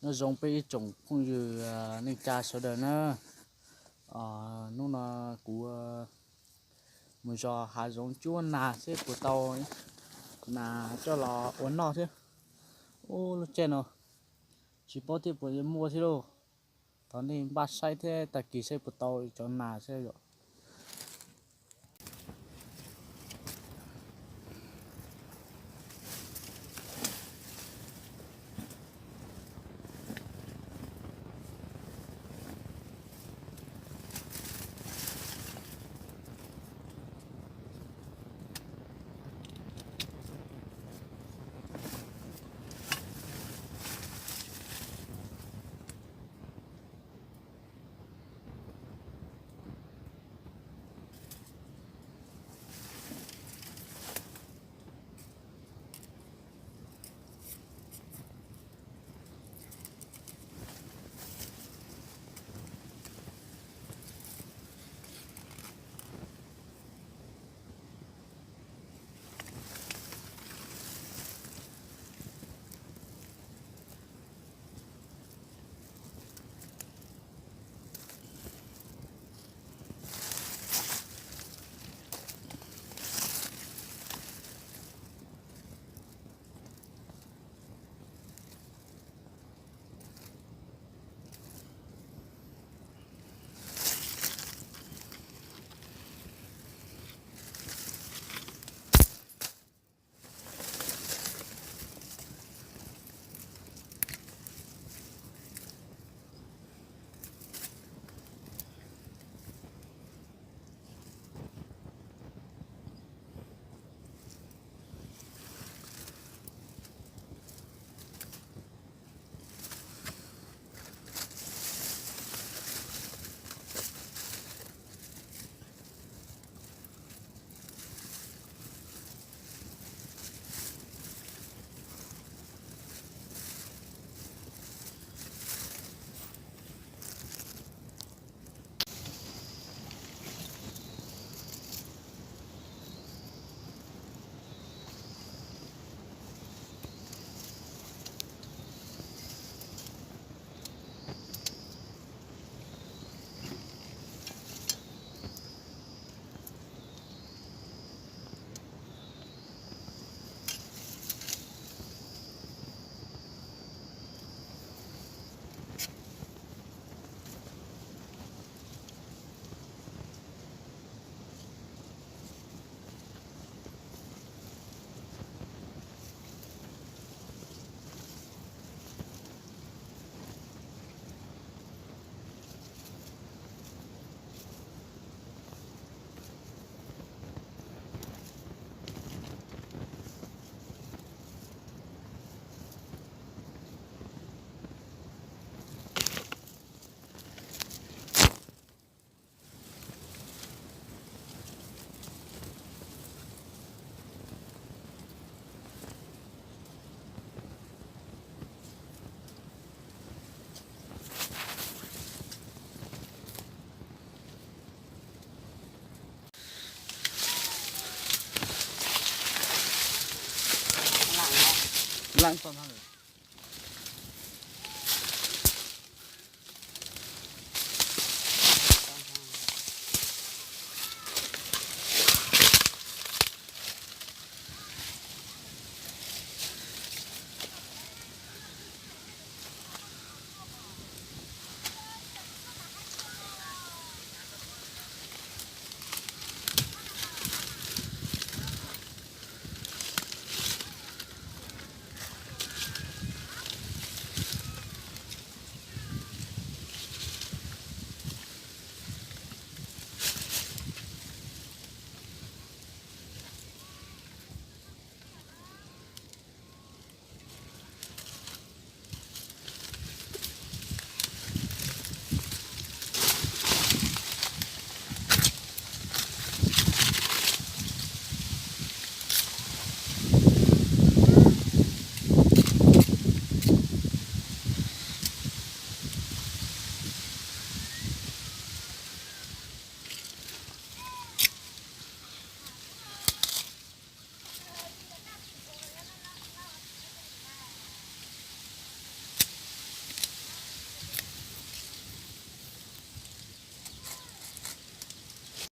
Nyob zoo peb ib tsoom phooj ywg neej tsa sawv daws na. Hnub no kuv mus zov hav zoov cuab nas seb puas tau nas coj los ua noj thiab. Ub, lub caij no tsis paub thiab puas yuav muaj thiab lauj. Thov nej npaj saib thiab tag kis seb puas tau cov nas thiab yom. Leej txog no lawm.